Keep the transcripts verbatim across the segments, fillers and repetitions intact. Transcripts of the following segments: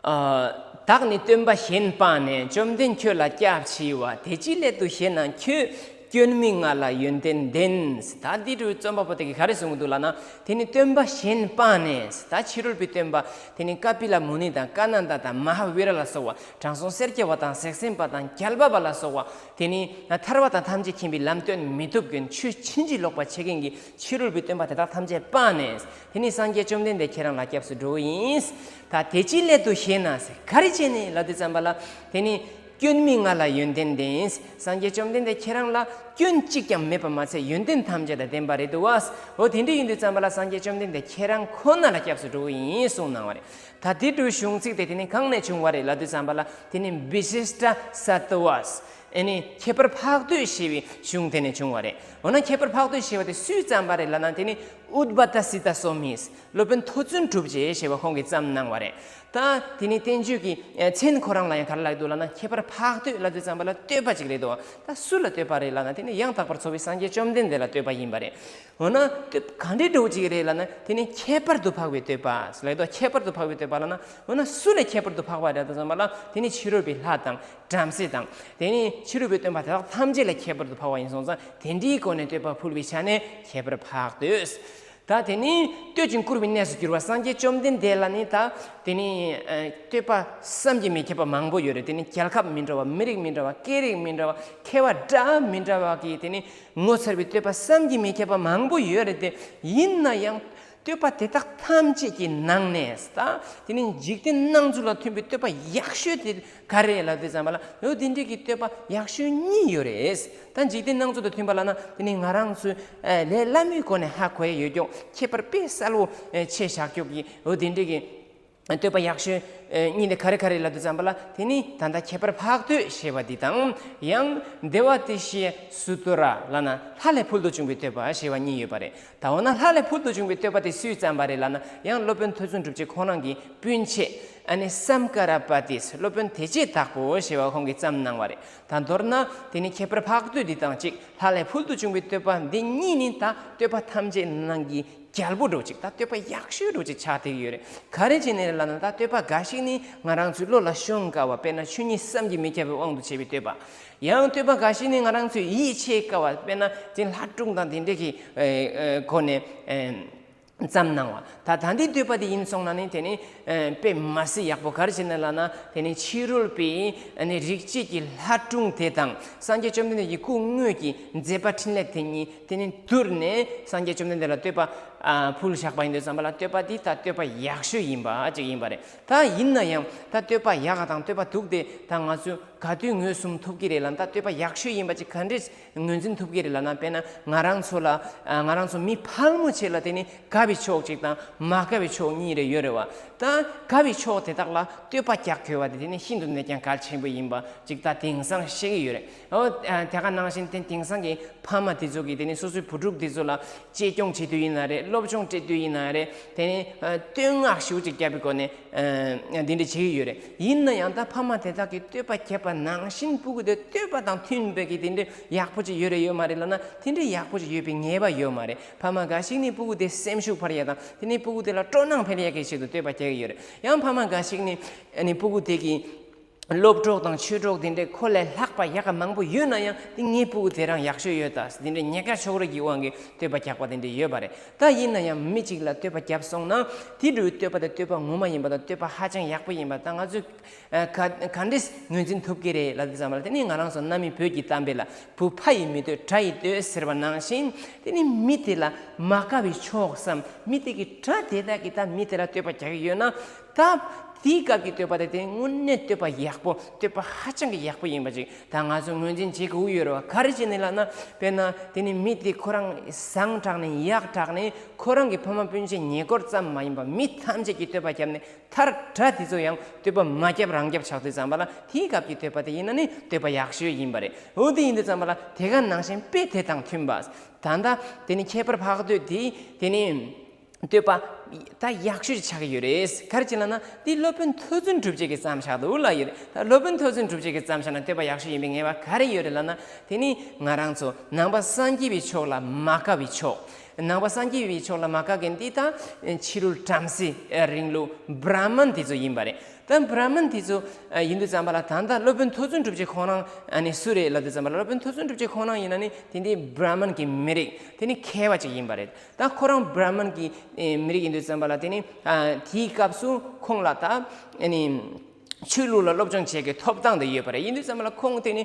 བདག་ནི་སྟོན་པ་གཞན་སྤངས་ནས། བཅོམ་ལྡན་ཁྱོད་ལ་སྐྱབས་མཆི་བ། དེ་ཅིའི་སླད་དུ་ཞེ་ན་ཁྱོད། སྐྱོན་མི་མངའ་ལ་ཡོན་ཏན་ལྡན། ད་འདི་འདྲའི་རྩོམ་པ་པོ་དེ་གིས་ག་རེ་གསུང་གི་འདུག་ལབ་ན། དེ་ནི་སྟོན་པ་གཞན་སྤངས་ནས། ད་ཕྱི་རོལ་པའི་སྟོན་པ། དེ་ནི་ཀ་པི་ལ་མུ་ནི་དང་ཀ་ནན་ད་དང་མ་ཧཱ་བི་ར་ལ་སོགས་པ། དྲང་སྲོང་སེར་སྐྱ་བ་དང་གཟེགས་སེམས་དཔའ་དང་རྒྱལ་བ་པ་ལ་སོགས་པ། དེ་ནི་ཐར་པ་དང་ཐམས་ཅད་མཁྱེན་པའི་ལམ་སྟོན་མི་ཐུབ་མཁན། ཆོས་ཕྱིན་ཅི་ལོག་པ་བྱེད་མཁན་གྱི་ཕྱི་རོལ་པའི་སྟོན་པ་དེ་དག་ཐམས་ཅད་སྤངས་ནས། དེ་ནི་སངས་རྒྱས་བཅོམ་ལྡན་འདས་ཁྱེད་རང་ལ་སྐྱབས་སུ་འགྲོ་གི་ཡིན། ད་དེ་ཅིའི་སླད་དུ་ཞེ་ན་ཟེར། ག་རེ་བྱས་ནས་ལབ་དུས་ཙམ་པ་ལ། དེ་ནི་སྐྱོན་མི་མངའ་ལ་ཡོན་ཏན་ལྡན། སངས་རྒྱས་བཅོམ་ལྡན་འདས་ཁྱེད་རང་ལ་སྐྱོན་གཅིག་ཀྱང་མེད་པ་མ་ཚད་ཡོན་ཏན་ཐམས་ཅད་དང་ལྡན་པ་རེད་འདུག་བ། འོ་དེ་འདྲ་ཡིན་དུས་ཙམ་པ་ལ་སངས་རྒྱས་བཅོམ་ལྡན་འདས་ཁྱེད་རང་ཁོ་ན་ལ་སྐྱབས་སུ་འགྲོ་གི་ཡིན་གསུངས་གནང་བ་རེད། ད་དེ་འདྲའི་གཞུང་ཚིག་དེ་དེ་ནི་གང་ནས་བྱུང་བ་རེད་ལབ་དུས་ཙམ་པ་ལ། དེ་ནི་བི་ཤིཥྚ་སཏྭ་བ། ཨེ་ནི་ཁྱད་པར་འཕགས་བསྟོད་ཞེས་པའི་གཞུང་དེ་ནས་བྱུང་བ་རེད། འོ་ན་ཁྱད་པར་འཕགས་བསྟོད་ཞེས་པ་དེ་སུས་བརྩམས་པ་རེད་ལབ་ན། དེ་ནི་ཨུཏྤ་ཏ་སི་ཏ་སྭ་མི། སློབ་དཔོན་མཐོ་བཙུན་གྲུབ་རྗེ་ཞེས་པ་ཁོང་གིས་བརྩམས་གནང་བ་རེད། ད་དེ་ནི་བསྟན་བཅོས་ཀྱི་མཚན་ཁོ་རང་ལ་ཡང་ག་རེ་ལབ་འདུག་ལབ་ན། ཁྱད་པར་འཕགས་བསྟོད་ལབ་དུས་ཙམ་པ་ལ་བསྟོད་པ་ཅིག་རེད་དོ། ད་སུ་ལ་བསྟོད་པ་རེད་ལབ་ན། དེ་ནི་ཡང་དག་པར་རྫོགས་པའི་སངས་རྒྱས་བཅོམ་ལྡན་འདས་ལ་བསྟོད་པ་ཡིན་པ་རེད། འོ་ན་བསྟོད་ག་འདྲའི་འདྲ་བོ་ཅིག་རེད་ལབ་ན། དེ་ནི་ཁྱད་པར་དུ་འཕགས་པའི་བསྟོད་པ་ལབ་དོ། ཁྱད་པར་དུ་འཕགས་པའི་བསྟོད་པ་ལབ་ན། འོ་ན་སུ་ལས་ཁྱད་པར་དུ་འཕགས་པ་རེད་ལབ་དུས་ཙམ་པ་ལ། དེ་ནི་ཕྱི་རོལ་པའི་ལྷ་དང་བྲམ་ཟེ་དང་། དེ་ནི་ཕྱི་རོལ་པའི་སྟོན་པ་དེ་དག་ཐམས་ཅད་ལས་ཁྱད་པར་དུ་འཕགས་པ་ཡིན་སོང་ཙང་། དེ་འདྲའི་སྒོ་ནས་བསྟོད་པ་ཕུལ་བའི་ཆ་ནས་ཁྱད་པར་འཕགས་བསྟོད། ད་དེ་ནི་བསྟོད་ཅིང་བཀུར་བའི་གནས་སུ་གྱུར་པ་སངས་རྒྱས་བཅོམ་ལྡན་འདས་ལ་ནི། ད་དེ་ནི་ཨ་བསྟོད་པ་བསམ་གྱིས་མི་ཁྱབ་པ་མང་པོ་ཡོད་རེད། དེ་ནི་རྒྱལ་ཁབ་མི་འདྲ་བ། མི་རིགས་མི་འདྲ་བ། སྐད་རིགས་མི་འདྲ་བ། མཁས་པ་འདྲ་མི་འདྲ་བ་གིས་དེ་ནི་ངོ་མཚར་བའི་བསྟོད་པ་བསམ་གྱིས་མི་ཁྱབ་པ་མང་པོ་ཡོད་རེད་དེ། ཡིན་ན་ཡང་བསྟོད་པ་དེ་དག་ཐམས་ཅད་ཀྱི་ནང་ནས། ད་དེ་ནི་འཇིག་རྟེན་སྣང་ཚུལ་ལ་ཐོན་པའི་བསྟོད་པ་ཡག་ཤོས་དེ་ག་རེ་ལབ་དུས་ཙམ་པ་ལ། འོ་དེ་འདྲའི་གི་བསྟོད་པ་ཡག་ཤོས་གཉིས་ཡོད་རེད། ད་འཇིག་རྟེན་སྣང་ཚུལ་དང་མཐུན་པ་ལབ་ན། དེ་ནི་ང་རང་ཚོས་ཨ་ལས་སླ་མོའི་སྒོ་ནས་ཧ་གོ་ཡ་ཡོད་ཀྱོག་ཁྱད་པར་དཔེ་གསལ་བོ་ཨ་ཕྱེ་བཞག་ཀྱོག་གི། འོ་དེ་འདྲའི་གི་བསྟོད་པ་ཡག་ཤོས་ཨ་གཉིས་དེ་ག་རེ་ག་རེ་ལབ་དུས་ཙམ་པ་ལ། དེ་ནི་ད་ལྟ་ཁྱད་པར་འཕགས་བསྟོད་ཞེས་པ་འདི་དང་། ཡང་དེ་བ་ཏི་ཤཱི་སུ་ཏུ་ར་ལབ་ན་ལྷ་ལས་ཕུལ་དུ་བྱུང་བའི་བསྟོད་པ་ཞེས་པ་གཉིས་ཡོད་པ་རེད། ད་འོ་ན་ལྷ་ལས་ཕུལ་དུ་བྱུང་བའི་བསྟོད་པ་དེ་སུས་བརྩམས་པ་རེད་ལབ་ན། ཡང་སློབ་དཔོན་མཐོ་བཙུན་གྲུབ་རྗེ་ཁོང་རང་གི་སྤུན་མཆེད། ཨ་ནི་སམ་ཀ་ར་པ་ཏི། སློབ་དཔོན་དེ་བྱེད་བདག་པོ་ཞེས་པ་ཁོང་གིས་བརྩམས་གནང་བ་རེད། ད་མདོར་ན་དེ་ནི་ཁྱད་པར་འཕགས་བསྟོད་འདི་དང་གཅིག་ལྷ་ལས་ཕུལ་དུ་བྱུང་བའི་བསྟོད་པ་འདི་གཉིས་ནི་ད་བསྟོད་པ་ཐམས་ཅད་ནང་གི་རྒྱལ་པོ་འདྲ་བོ་ཅིག་ད་བསྟོད་པ་ཡག་ཤོས་འདྲ་བོ་ཅིག་ཆགས་བསྡད་ཀྱི་ཡོད་རེད། ག་རེ་བྱས་ནས་རེད་ལབ་ན། ད་བསྟོད་པ་འགའ་ཞིག་ནི་ང་རང་ཚོའི་བློ་ལ་ཤོང་དཀའ་བ། དཔེར་ན་ཆོས་ཉིད་བསམ་གྱིས་མི་ཁྱབ་པའི་དབང་དུ་བྱས་པའི་བསྟོད་པ། ཡང་བསྟོད་པ་འགའ་ཞིག་ནི་ང་རང་ཚོས་ཡིད་ཆེས་དཀའ་བ། དཔེར་ན་ཅིག་ལྷ་སྒྲུང་དང་དེ་འདྲས་ཀྱི་ཨེ་ཨེ་སྒོ་ནས་ཨེ་བརྩམས་གནང་བ། ད་ད་འདི་བསྟོད་པ་དེ་ཡིན་སོང་ན་ནི། དེ་ནི་ཨེ་དཔེ་མ་སྲིད་ཡག་པོ་ག་རེ་བྱས་ནས་ལབ་ན། དེ་ནི་ཕྱི་རོལ་པའི་ཨ་ནི་རིག་བྱེད་ཀྱི་ལྷ་སྒྲུང་དེ་དང་། སངས་རྒྱས་བཅོམ་ལྡན་འདས་ཀྱི་སྐུ་དངོས་ཀྱི་མཛད་པ་འཕྲིན་ལས་དེ་གཉིས་དེ་ནི་བསྡུར་ནས་སངས་རྒྱས་བཅོམ་ལྡན་འདས་ལ་བསྟོད་པ་ཨ་ཕུལ་བཞག་པ་ཡིན་དུས་ཙམ་པ་ལ། བསྟོད་པ་འདི་ད་བསྟོད་པ་ཡག་ཤོས་ཡིན་པ་ཅིག་ཡིན་པ་རེད། ད་ཡིན་ན་ཡང་ད་བསྟོད་པ་ཡག་དང་བསྟོད་པ་སྡུག་དེ་ད་ང་ཚོས་ག་དུས་ངོས་ཟིན་ཐུབ་ཀྱི་རེད་ལབ་ན། ད་བསྟོད་པ་ཡག་ཤོས་ཡིན་པ་ཅིག་ག་འདྲས་ངོས་འཛིན་ཐུབ་ཀྱི་རེད་ལབ་ན། དཔེར་ན་ང་རང་ཚོ་ལ་ཨ་ང་རང་ཚོ་མི་ཕལ་མོ་ཆེ་ལ་དེ་ནི་དགའ་བའི་ཕྱོགས་གཅིག་དང་མ་དགའ་བའི་ཕྱོགས་གཉིས་རེ་ཡོད་རེད་བ། ད་དགའ་བའི་ཕྱོགས་དེ་དག་ལ་བསྟོད་པ་རྒྱག་དགོས་པ་དེ་དེ་ནི་ཤིན་ཏུ་ནས་ཀྱང་གལ་ཆེན་པོ་ཡིན་པ་ཅིག་ད་དེང་སང་ཤེས་ཀྱི་ཡོད་རེད། འོ་ཨ་དེ་ག་ནང་བཞིན་དེ་དེང་སང་གི་ཕ་མ་དེ་ཚོ་གིས་དེ་ནི་སོ་སོའི་བུ་ཕྲུག་དེ་ཚོ་ལ་གཅེས་སྐྱོང་བྱེད་དུས་ཡིན་ན་རེད། སློབ་སྦྱོང་སྤྲད་དུས་ཡིན་ན་རེད། དེ་ནི་ཨ་བསྟོད་བསྔགས་ཞེ་པོ་ཅིག་བརྒྱབ་པའི་སྒོ་ནས་ཨ་འདི་འདྲ་བྱེད་ཀྱི་ཡོད་རེད། ཡིན་ན་ཡང་ད་ཕ་མ་དེ་དག་གིས་བསྟོད་པ་བརྒྱབ་པ་ནང་བཞིན་སྤུ་གུ་དེ་བསྟོད་པ་དང་མཐུན་པའི་གི་དེ་འདྲའི་ཡག་པོ་ཅིག་ཡོད་རེད་ཡོད་མ་རེད་ལབ་ན། དེ་འདྲའི་ཡག་པོ་ཅིག་ཡོད་པའི་ངེས་པ་ཡོད་མ་རེད། ཕ་མ་འགའ་ཞིག་ནི་སྤུ་གུ་དེ་སེམས་ཤུགས་འཕར་ཡ་དང་། དེ་ནི་སྤུ་གུ་དེ་ལ་སྤྲོ་སྣང་འཕེལ་ཡ་གི་ཆེད་དུ་བསྟོད་པ་རྒྱག་གི་ཡོད་རེད། ཡང་ཕ་མ་འགའ་ཞིག་ནི་ཨ་ནི་སྤུ་གུ་དེ་གི་སློབ་གྲོགས་དང་ཆོས་གྲོགས་དེ་འདྲའི་ཁོ་ལས་ལྷག་པ་ཡག་ག་མང་པོ་ཡོད་ན་ཡང་། དེ་ངའི་སྤུ་གུ་དེ་རང་ཡག་ཤོས་ཡོད་ད་ཟེར་དེ་འདྲའི་ཉེན་ཁ་ཕྱོགས་རིས་ཀྱི་དབང་གིས་བསྟོད་པ་རྒྱག་པ་དེ་འདྲ་ཡོད་པ་རེད། ད་ཡིན་ན་ཡང་མི་གཅིག་ལ་བསྟོད་པ་བརྒྱབ་སོང་ན། དེ་འདྲའི་བསྟོད་པ་དེ་བསྟོད་པ་ངོ་མ་ཡིན་པ་དང་། བསྟོད་པ་ཧ་ཅང་ཡག་པོ་ཡིན་པ་ད་ང་ཚོས་ཨ་ག་ག་འདྲས་ངོས་འཛིན་ཐུབ་ཀྱི་རེད་ལབ་དུས་ཙམ་པ་ལ། དེ་ནི་ང་རང་ཚོ་གནའ་མི་བོད་ཀྱི་གཏམ་དཔེ་ལ། བུ་ཕ་ཡིས་མི་བསྟོད་དགྲ་ཡིས་བསྟོད་ཟེར་བ་ནང་བཞིན། དེ་ནི་མི་དེ་ལ་མ་དགའ་བའི་ཕྱོགས་སམ། མི་དེ་གི་དགྲ་དེ་དག་གིས་ད་མི་དེ་ལ་བསྟོད་པ་རྒྱག་གི་ཡོད་ན། ད་དེའི་སྐབས་ཀྱི་བསྟོད་པ་དེ་དེ་དངོས་གནས་བསྟོད་པ་ཡག་པོ། བསྟོད་པ་ཧ་ཅང་གི་ཡག་པོ་ཡིན་པ་ཅིག་ད་ང་ཚོ་ངོས་འཛིན་བྱེད་དགོས་ཀྱི་ཡོད་རེད་བ། ག་རེ་བྱས་ནས་ལབ་ན། དཔེར་ན་དེ་ནི་མི་དེ་ཁོ་རང་བཟང་དྲགས་ནས་ཡག་དྲགས་ནས། ཁོ་རང་གི་ཕ་མ་སྤུན་མཆེད་ཉེ་འཁོར་ཙམ་མ་ཡིན་པ་མི་ཐམས་ཅད་ཀྱིས་བསྟོད་པ་བརྒྱབ་ནས། མཐར་དགྲ་དེ་ཚོ་ཡང་བསྟོད་པ་མ་བརྒྱབ་རང་བརྒྱབ་ཆགས་དུས་ཙམ་པ་ལ། དེའི་སྐབས་ཀྱི་བསྟོད་པ་དེ་ཡིན་ན་ནི་བསྟོད་པ་ཡག་ཤོས་ཡིན་པ་རེད། འོ་དེ་ཡིན་དུས་ཙམ་པ་ལ་དེ་ག་ནང་བཞིན་དཔེ་དེ་དང་མཐུན་པ། ད་ལྟ་དེ་ནི་ཁྱད་པར་འཕགས་བསྟོད་དེ་དེ་ནི་བསྟོད་པ་ད་ཡག་ཤོས་ཆགས་ཀྱི་ཡོད་རེད། ག་རེ་བྱས་ལབ་ན། དེ་སློབ་དཔོན་མཐོ་བཙུན་གྲུབ་རྗེ་གིས་བརྩམས་བཞག་འདུག་ལབ་ཡོད་རེད། ད་སློབ་དཔོན་མཐོ་བཙུན་གྲུབ་རྗེ་གིས་བརྩམས་བཞག་ན་བསྟོད་པ་ཡག་ཤོས་ཡིན་པའི་ངེས་པ་ག་རེ་ཡོད་རེད་ལབ་ན། དེ་ནི་ང་རང་ཚོ་ནང་པ་སངས་རྒྱས་པའི་ཕྱོགས་ལ་མ་དགའ་བའི་ཕྱོགས། ནང་པ་སངས་རྒྱས་པའི་ཕྱོགས་ལ་མ་དགའ་མཁན་འདི་ད་ཕྱི་རོལ་བྲམ་ཟེ་རིང་ལུགས་བྲཱ་མན་དེ་ཚོ་ཡིན་པ་རེད། ད་ ད་བྷ་ར་མན་དེ་ཚོ་ཡིན་དུས་ཙམ་པ་ལ། ད་ལྟ་སློབ་དཔོན་མཐོ་བཙུན་གྲུབ་རྗེ་ཁོང་རང་ཨ་ནི་སུ་རེད་ལབ་དུས་ཙམ་པ་ལ། སློབ་དཔོན་མཐོ་བཙུན་གྲུབ་རྗེ་ཁོང་རང་ཡིན་ན་ནི་དེ་འདྲའི་བྷ་ར་མན་གྱི་མི་རིགས། དེ་ནི་མཁས་པ་ཅིག་ཡིན་པ་རེད། ད་ཁོ་རང་བྷ་ར་མན་གྱི་མི་རིགས་ཡིན་དུས་ཙམ་པ་ལ། དེ་ནི་དེའི་སྐབས་སུ་ཁོང་ལ་ད་ཨ་ནི་ཆོས་ལུགས་ལ་སློབ་སྦྱོང་བྱེད་ཀྱི་ཐོབ་ཐང་དེ་ཡོད་པ་རེད། ཡིན་དུས་ཙམ་པ་ལ་ཁོང་དེ་ནི་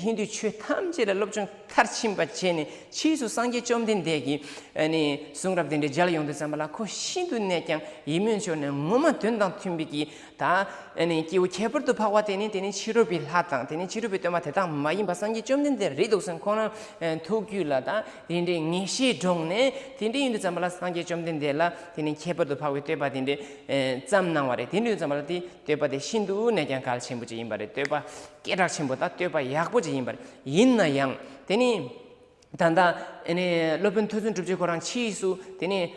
ཧིན་དུའི་ཆོས་ཐམས་ཅད་ལ་སློབ་སྦྱོང་མཐར་ཕྱིན་པ་བྱས་ནས། ཕྱིས་སུ་སངས་རྒྱས་བཅོམ་ལྡན་འདས་ཀྱི་ཨ་ནི་གསུང་རབ་དེ་འདྲའི་མཇལ་ཡོང་དུས་ཙམ་པ་ལ། ཁོ་ཤིན་ཏུ་ནས་ཀྱང་ཡིད་སྨོན་ཤོར་ནས། ངོ་མ་དོན་དང་མཐུན་པའི་གི་ད་ཨ་ནི་སྐྱེས་བུ་ཁྱད་པར་དུ་འཕགས་པ་དེ་ནི། དེ་ནི་ཕྱི་རོལ་པའི་ལྷ་དང་། དེ་ནི་ཕྱི་རོལ་པའི་སྟོན་པ་དེ་དག་མ་ཡིན་པ་སངས་རྒྱས་བཅོམ་ལྡན་འདས་རེད་འདུག་ཟེར། ཁོང་རང་ཐུགས་རྒྱུད་ལ་ད་དེ་འདྲའི་ངེས་ཤེས་འདྲོངས་ནས། དེ་འདྲ་ཡིན་དུས་ཙམ་པ་ལ་སངས་རྒྱས་བཅོམ་ལྡན་འདས་ལ་དེ་ནི་ཁྱད་པར་དུ་འཕགས་པའི་བསྟོད་པ་དེ་འདྲ་བརྩམས་གནང་བ་རེད། དེ་འདྲ་ཡིན་དུས་ཙམ་པ་ལ་དེ་བསྟོད་པ་དེ་ཤིན་ཏུ་ནས་ཀྱང་གལ་ཆེན་པོ་ཅིག་ཡིན་པ་རེད། བསྟོད་པ་སྐད་གྲགས་ཆེན་པོ་དང་བསྟོད་པ་ཡག་པོ་ཅིག་ཡིན་པ་རེད། ཡིན་ན་ཡང་དེ་ནི་ད་ལྟ་ཨ་ནི་སློབ་དཔོན་མཐོ་བཙུན་གྲུབ་རྗེ་ཁོ་རང་ཕྱིས་སུ་དེ་ནི་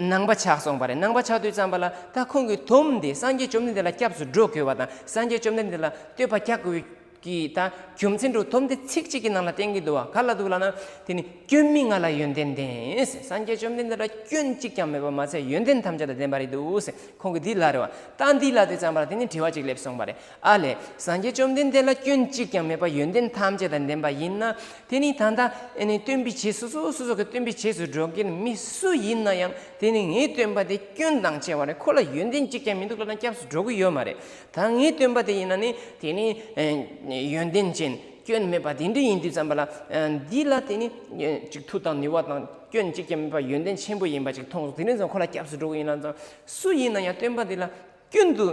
ནང་པ་ཆགས་སོང་བ་རེད། ནང་པ་ཆགས་དུས་ཙམ་པ་ལ་ད་ཁོང་གི་སྡོམ་དེ། སངས་རྒྱས་བཅོམ་ལྡན་འདས་ལ་སྐྱབས་སུ་འགྲོ་དགོས་པ་དང་། སངས་རྒྱས་བཅོམ་ལྡན་འདས་ལ་བསྟོད་པ་རྒྱག་དགོས་ཀྱི་ད་རྒྱུ་མཚན་འདྲ་བོ་སྡོམ་དེ་ཚིག་གཅིག་གི་ནང་ལ་བསྟན་གྱི་འདུག་བ། ག་ལ་འདུག་ལབ་ན། དེ་ནི་སྐྱོན་མི་མངའ་ལ་ཡོན་ཏན་ལྡན། སངས་རྒྱས་བཅོམ་ལྡན་འདས་ལ་སྐྱོན་གཅིག་ཀྱང་མེད་པ་མ་ཚད་ཡོན་ཏན་ཐམས་ཅད་དང་ལྡན་པ་རེད་འདུག་ཟེར། ཁོང་གིས་འདི་ལབ་རེད་བ། ད་འདི་ལབ་དུས་ཙམ་པ་ལ་དེ་ནི་དྲི་བ་གཅིག་སླེབས་སོང་བ་རེད། ཨ་ལས། སངས་རྒྱས་བཅོམ་ལྡན་འདས་ལ་སྐྱོན་གཅིག་ཀྱང་མེད་པ་ཡོན་ཏན་ཐམས་ཅད་དང་ལྡན་པ་ཡིན་ན། དེ་ནི་ད་ལྟ་ཨ་ནི་སྟོན་པའི་རྗེས། སོ་སོ་སོ་སོ་གི་སྟོན་པའི་རྗེས་སུ་འགྲོ་མཁན་མི་སུ་ཡིན་ན་ཡང་། དེ་ནི་ངའི་སྟོན་པ་དེ་སྐྱོན་དང་བཅས་པ་རེད། ཁོ་ལ་ཡོན་ཏན་གཅིག་ཀྱང་མི་འདུག་ལབ་ན་སྐྱབས་སུ་འགྲོ་གི་ཡོད་མ་རེད། ད་ངའི་སྟོན་པ་དེ་ཡིན་ན་ནི་དེ་ནི་ཡོན་ཏན་ཅན། སྐྱོན་མེད་པ་དེ་འདྲ་ཡིན་དུས་ཙམ་པ་ལ། འདི་ལ་དེ་ནི་ཅིག་མཐུ་དང་ནུས་པ་དང་སྐྱོན་གཅིག་ཀྱང་མེད་པ་ཡོན་ཏན་ཆེན་པོ་ཡིན་པ་ཅིག་མཐོང་སོང་། དེ་ནས་བཟུང་ཁོ་ལ་སྐྱབས་སུ་འགྲོ་གི་ཡིན་ལབ་ཙང་། སུ་ཡིན་ན་ཡང་སྟོན་པ་དེ་ལ་སྐྱོན་དུ།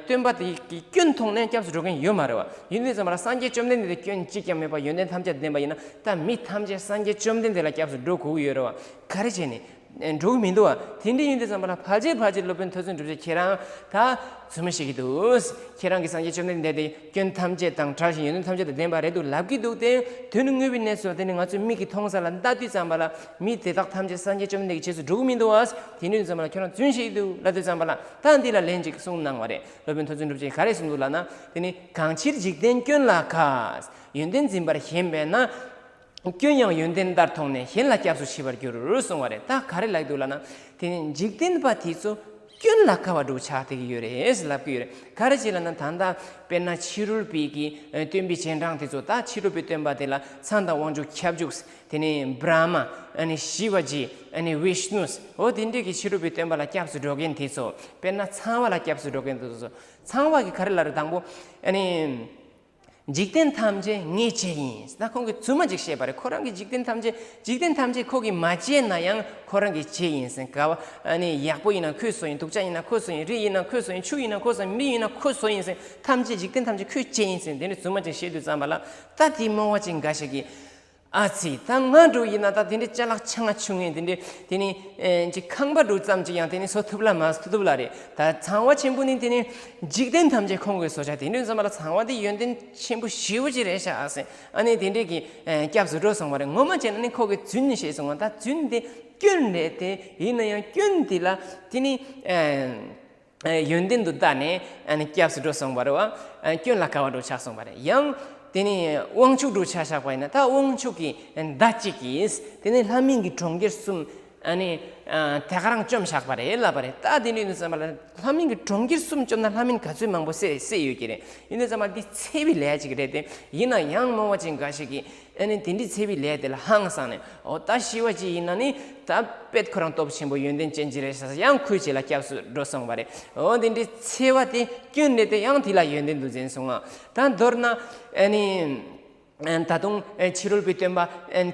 སྟོན་པ་དེ་གི་སྐྱོན་མཐོང་ནས་སྐྱབས་སུ་འགྲོ་མཁན་ཡོད་མ་རེད་བ། ཡིན་དུས་ཙམ་པ་ལ་སངས་རྒྱས་བཅོམ་ལྡན་འདས་དེ་སྐྱོན་གཅིག་ཀྱང་མེད་པ་ཡོན་ཏན་ཐམས་ཅད་ལྡན་པ་ཡིན་ན། ད་མི་ཐམས་ཅད་སངས་རྒྱས་བཅོམ་ལྡན་འདས་ལ་སྐྱབས་སུ་འགྲོ་དགོས་ཀྱི་ཡོད་རེད་བ། ག་རེ་བྱས་ནས་འགྲོ་གི་མི་འདུག་བ། དེ་འདྲ་ཡིན་དུས་ཙམ་པ་ལ་ཕལ་ཆེར་ཕལ་ཆེར་སློབ་དཔོན་མཐོ་བཙུན་གྲུབ་རྗེ་ཁྱེད་རང་ད་རྫུན་མ་བཤད་ཀྱི་འདུག། ཁྱེད་རང་གིས་སངས་རྒྱས་བཅོམ་ལྡན་འདས་དེ་སྐྱོན་ཐམས་ཅད་དང་བྲལ་ཞིང་ཡོན་ཏན་ཐམས་ཅད་དང་ལྡན་པ་རེད་འདུག་ལབ་ཀྱི་འདུག་སྟེ། དོན་དངོས་པོའི་གནས་ཚུལ་དེ་ནི་ང་ཚོའི་མིག་གིས་མཐོང་ས་ལ་ལྟ་དུས་ཙམ་པ་ལ། མི་དེ་དག་ཐམས་ཅད་སངས་རྒྱས་བཅོམ་ལྡན་འདས་ཀྱི་རྗེས་སུ་འགྲོ་གི་མི་འདུག་བ། དེ་འདྲ་ཡིན་དུས་ཙམ་པ་ལ་ཁྱོད་རང་རྫུན་བཤད་ཀྱི་འདུག་ལབ་དུས་ཙམ་པ་ལ། ད་འདི་ལ་ལན་ཅིག་གསུངས་གནང་བ་རེད། སློབ་དཔོན་མཐོ་བཙུན་གྲུབ་རྗེས་ག་རེ་གསུངས་འདུག་ལབ་ན། དེ་ནི་གང་ཕྱིར་འཇིག་རྟེན་སྐྱོན་ལ་དགའ། ཡོན་ཏན་འཛིན་པར་ཞེན་པས་ན། སྐྱོན་ཡང་ཡོན་ཏན་ལྟར་མཐོང་ནས། གཞན་ལ་སྐྱབས་སུ་མཆི་བར་འགྱུར། གསུངས་པ་རེད། ད་ག་རེ་ལབ་འདུག་ལབ་ན། དེ་ནི་འཇིག་རྟེན་པ་དེ་ཚོ་སྐྱོན་ལ་དགའ་བ་འདྲ་བོ་ཆགས་བསྡད་ཀྱི་ཡོད་རེད་ལབ་ཀྱི་ཡོད་རེད། ག་རེ་བྱས་ལབ་ན། ད་ལྟ་དཔེར་ན་ཕྱི་རོལ་པའི་གི་སྟོན་པའི་རྗེས་འབྲང་དེ་ཚོ། ད་ཕྱི་རོལ་པའི་སྟོན་པ་དེ་ལ་མཚན་དང་དབང་ཕྱུག་ཁྱབ་འཇུག། དེ་ནི་བྷྲ་མ། ཨ་ནི་ཤི་བ་ཇི། ཨ་ནི་བིཤ་ནུ། འོ་དེ་འདྲས་ཀྱི་ཕྱི་རོལ་པའི་སྟོན་པ་ལ་སྐྱབས་སུ་འགྲོ་མཁན་དེ་ཚོ། དཔེར་ན་ཚངས་པ་ལ་སྐྱབས་སུ་འགྲོ་མཁན་དེ་ཚོ། ཚངས་པ་གིས་ག་རེ་ལབ་རེད། དང་པོ་ཨ་ནི། འཇིག་རྟེན་ཐམས་ཅད་ངའི་བྱས་ཡིན། ད་ཁོང་གིས་རྫུན་མ་ཅིག་བཤད་པ་རེད། ཁོ་རང་གིས་འཇིག་རྟེན་ཐམས་ཅད། འཇིག་རྟེན་ཐམས་ཅད་ཁོ་གིས་མ་བྱས་ན་ཡང་ཁོ་རང་གི་བྱས་ཡིན་ཟེར། ག་བ་ཨ་ནི་ཡག་པོ་ཡིན་ན་ཁོས་བཟོས་ཡིན། སྡུག་ཅག་ཡིན་ན་ཁོས་བཟོས་ཡིན། རི་ཡིན་ན་ཁོས་བཟོས་ཡིན། ཆུ་ཡིན་ན་ཁོས་བཟོས་ཡིན། མི་ཡིན་ན་ཁོས་བཟོས་ཡིན་ཟེར། ཐམས་ཅད་འཇིག་རྟེན་ཐམས་ཅད་ཁོས་བྱས་ཡིན་ཟེར། དེ་འདྲ་རྫུན་མ་ཅིག་བཤད་དུས་ཙམ་པ་ལ། ད་དེ་རྨོངས་པ་ཅན་འགའ་ཞིག་གིས། ཨ་ཙི། ད་ང་འདྲ་བོ་ཡིན་ན། ད་དེ་འདྲའི་ཅ་ལག་ཆ་ང་ཆུང་ངེ་དེ་འདྲའི། དེ་ནི་ཨེ་ཅིག་ཁང་པ་འདྲ་བོ་ཙམ་ཅིག་ཡང་དེ་ནི་བཟོ་ཐུབ་ལ་མ་བཟོ་ཐུབ་ལ་རེད། ད་ཚངས་པ་ཆེན་པོ་ནི་དེ་ནི་འཇིག་རྟེན་ཐམས་ཅད་ཁོང་གིས་བཟོ་བྱ། དེ་འདྲ་ཙམ་པ་ལ་ཚངས་པ་དེ་ཡོན་ཏན་ཆེན་པོ་ཞེ་པོ་ཅིག་རེད་ཤག་ཟེར། ཨ་ནི་དེ་འདྲས་ཀྱི་ཨེ་སྐྱབས་སུ་འགྲོ་སོང་བ་རེད། ངོ་མ་བྱས་ན་ནི་ཁོ་གིས་རྫུན་བཤད་སོང་བ། ད་རྫུན་དེ་སྐྱོན་རེད་དེ། ཡིན་ན་ཡང་སྐྱོན་དེ་ལ་དེ་ནི་ཨེ། ཨེ་ཡོན་ཏན་དུ་བལྟས་ནས་ཨ་ནི་སྐྱབས་སུ་འགྲོ་སོང་བ་རེད་བ། ཨ་སྐྱོན་ལ་དགའ་བ་འདྲ་བོ་ཆགས་སོང་བ་རེད། ཡང་དེ་ནི་དབང་ཕྱུག་འདྲ་བོ་ཆ་བཞག་པ་ཡིན་ན། ད་དབང་ཕྱུག་གི་མདའ་གཅིག་གིས་དེ་ནི་ལྷ་མིན་གྱི་གྲོང་ཁྱེར་གསུམ་ཨ་ནི་ཨ་དེ་ག་རང་བཅོམ་བཞག་པ་རེད་ལབ་པ་རེད། ད་དེ་འདྲ་ཡིན་དུས་ཙམ་པ་ལ། ལྷ་མིན་གྱི་གྲོང་ཁྱེར་གསུམ་བཅོམ་ན་ལྷ་མིན་ག་ཚོད་མང་པོ་བསད་བསད་ཡོད་ཀྱི་རེད། ཡིན་དུས་ཙམ་པ་འདི་འཚེ་བའི་ལས་ཅིག་རེད་དེ། ཡིན་ན་ཡང་རྨོངས་པ་ཅན་འགའ་ཞིག་གིས། ཨ་ནི་དེ་འདྲའི་འཚེ་བའི་ལས་དེ་ལ་ཧང་སངས་ནས། འོ་ད་ཤི་བ་ཅིག་ཡིན་ན་ནི་ད་དཔེ་ཁོ་རང་སྟོབས་ཆེན་པོ་ཡོན་ཏན་ཅན་ཅིག་རེད་ཟེར། ཡང་ཁོའི་རྗེས་ལ་སྐྱབས་སུ་འགྲོ་སོང་བ་རེད། འོ་དེ་འདྲའི་འཚེ་བ་དེ་སྐྱོན་རེད་དེ། ཡང་དེ་ལ་ཡོན་ཏན་དུ་འཛིན་སོང་ང་། ད་མདོར་ན་ཨ་ནི་ད་དུང་ཕྱི་རོལ་པའི་སྟོན་པ་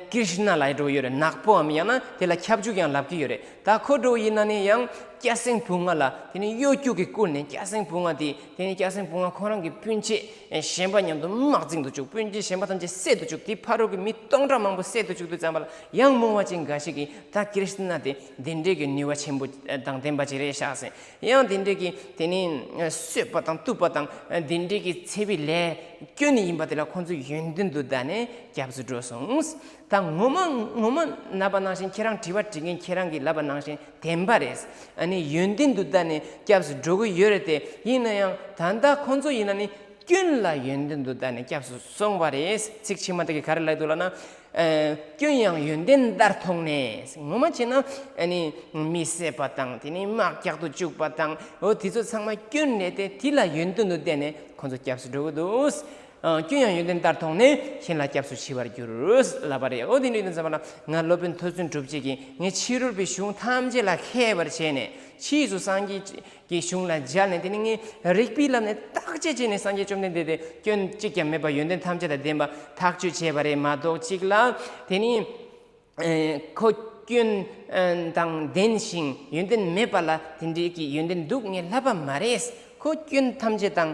ཀྲིཤ་ན་ལབ་འདྲ་བོ་ཡོད་རེད། ནག་པོའམ་ཡང་ན་དེ་ལ་ཁྱབ་འཇུག་ཡང་ལབ་ཀྱི་ཡོད་རེད། ད་ཁོ་འདྲ་བོ་ཡིན་ན་ནི་ཡང་སྐྱ་སེང་བུ་ལྔ་ལ་དེ་ནི་གཡོ་སྒྱུ་གིས་བསྐུལ་ནས། སྐྱ་སེང་བུ་ལྔ་དེ། དེ་ནི་སྐྱ་སེང་བུ་ལྔ་ཁོ་རང་གི་སྤུན་མཆེད་གཞན་པ་མཉམ་དུ་དམག་འཛིང་དུ་བཅུག། སྤུན་མཆེད་གཞན་པ་ཐམས་ཅད་བསད་དུ་བཅུག། དེ་ཕ་རོལ་གྱི་མི་སྟོང་ཕྲག་མང་པོ་བསད་དུ་བཅུག་དུས་ཙམ་པ་ལ། ཡང་རྨོངས་པ་ཅན་འགའ་ཞིག་གིས་ད་ཀྲིཤ་ན་དེ་དེ་འདྲས་ཀྱི་ནུས་པ་ཆེན་པོ་དང་ལྡན་པ་ཅིག་རེད་ཤག་ཟེར། ཡང་དེ་འདྲས་ཀྱི་དེ་ནི་གསོད་པ་དང་གཏུབ་པ་དང་དེ་འདྲས་ཀྱི་འཚེ་བའི་ལས་སྐྱོན་ཡིན་པ་དེ་ལ་ཁོང་ཚོས་ཡོན་ཏན་དུ་བལྟས་ནས་སྐྱབས་སུ་འགྲོ་སོང་། ད་ངོ་མ་ངོ་མ་ནང་པ་ནང་བཞིན། ཁྱེད་རང་དྲི་བ་དྲི་མཁན་ཁྱེད་རང་གིས་ལབ་པ་ནང་བཞིན་བདེན་པ་རེད། ཨ་ནི་ཡོན་ཏན་དུ་བལྟས་ནས་སྐྱབས་སུ་འགྲོ་གི་ཡོད་རེད་དེ། ཡིན་ན་ཡང་ད་ལྟ་ཁོང་ཚོ་ཡིན་ན་ནི་སྐྱོན་ལ་ཡོན་ཏན་དུ་བལྟས་ནས་སྐྱབས་སུ་སོང་བ་རེད། ཚིག་ཕྱི་མ་དེ་གིས་ག་རེ་ལབ་འདུག་ལབ་ན། ཨ། སྐྱོན་ཡང་ཡོན་ཏན་ལྟར་མཐོང་ནས། ངོ་མ་བྱས་ན་ཨ་ནི་མི་བསད་པ་དང་། དེ་ནི་དམག་རྒྱག་ཏུ་བཅུག་པ་དང་། འོ་དེ་ཚོ་ཚང་མ་སྐྱོན་རེད་དེ། དེ་ལ་ཡོན་ཏན་དུ་བལྟས་ནས་ཁོ་ཚོ་སྐྱབས་སུ་འགྲོ་གི་འདུག། ཨ། སྐྱོན་ཡང་ཡོན་ཏན་ལྟར་མཐོང་ནས། གཞན་ལ་སྐྱབས་སུ་མཆི་བར་འགྱུར། ལབ་པ་རེད། འོ་དེ་འདྲ་ཡིན་དུས་ཙམ་པ་ལ། ང་སློབ་དཔོན་མཐོ་བཙུན་གྲུབ་རྗེ་གིས་ངས་ཕྱི་རོལ་པའི་གཞུང་ཐམས་ཅད་ལ་མཁས་པར་བྱས་ནས། ཕྱིས་སུ་སངས་རྒྱས་ཀྱི་གཞུང་ལ་མཇལ་ནས། དེ་ནི་ངས་རིགས་པའི་ལམ་ནས་བརྟག་དཔྱད་བྱས་ནས། སངས་རྒྱས་བཅོམ་ལྡན་འདས་དེ་སྐྱོན་གཅིག་ཀྱང་མེད་པ། ཡོན་ཏན་ཐམས་ཅད་དང་ལྡན་པ་ཐག་གཅོད་བྱས་པ་རེད་མ་གཏོགས། གཅིག་ལ་དེ་ནི་ཨེ། ཁོ་སྐྱོན་ཨེ་དང་ལྡན་ཞིང་ཡོན་ཏན་མེད་པ་ལ་དེ་འདྲའི་གི་ཡོན་ཏན་འདུག་ངས་ལབ་པ་མ་རེད། ཁོ་སྐྱོན་ཐམས་ཅད་དང་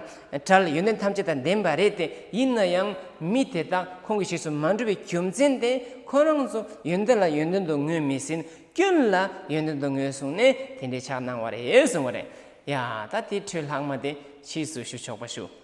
བྲལ། ཡོན་ཏན་ཐམས་ཅད་དང་ལྡན་པ་རེད་དེ། ཡིན་ན་ཡང་མི་དེ་དག་ཁོང་གི་རྗེས་སུ་མ་འགྲོ་བའི་རྒྱུ་མཚན་དེ། ཁོ་རང་ཚོ་ཡོན་ཏན་ལ་ཡོན་ཏན་དུ་ངོས་མི་ཟིན། སྐྱོན་ལ་ཡོན་ཏན་དུ་ངོས་བཟུང་ནས་དེ་འདྲའི་ཕྱག་གནང་བ་རེད་གསུངས་པ་རེད། ཡ། ད་དེ་འཕྲོས་ལྷག་མ་དེ་ཕྱིས་སུ་ཞུ་ཆོག་པ་ཞུ།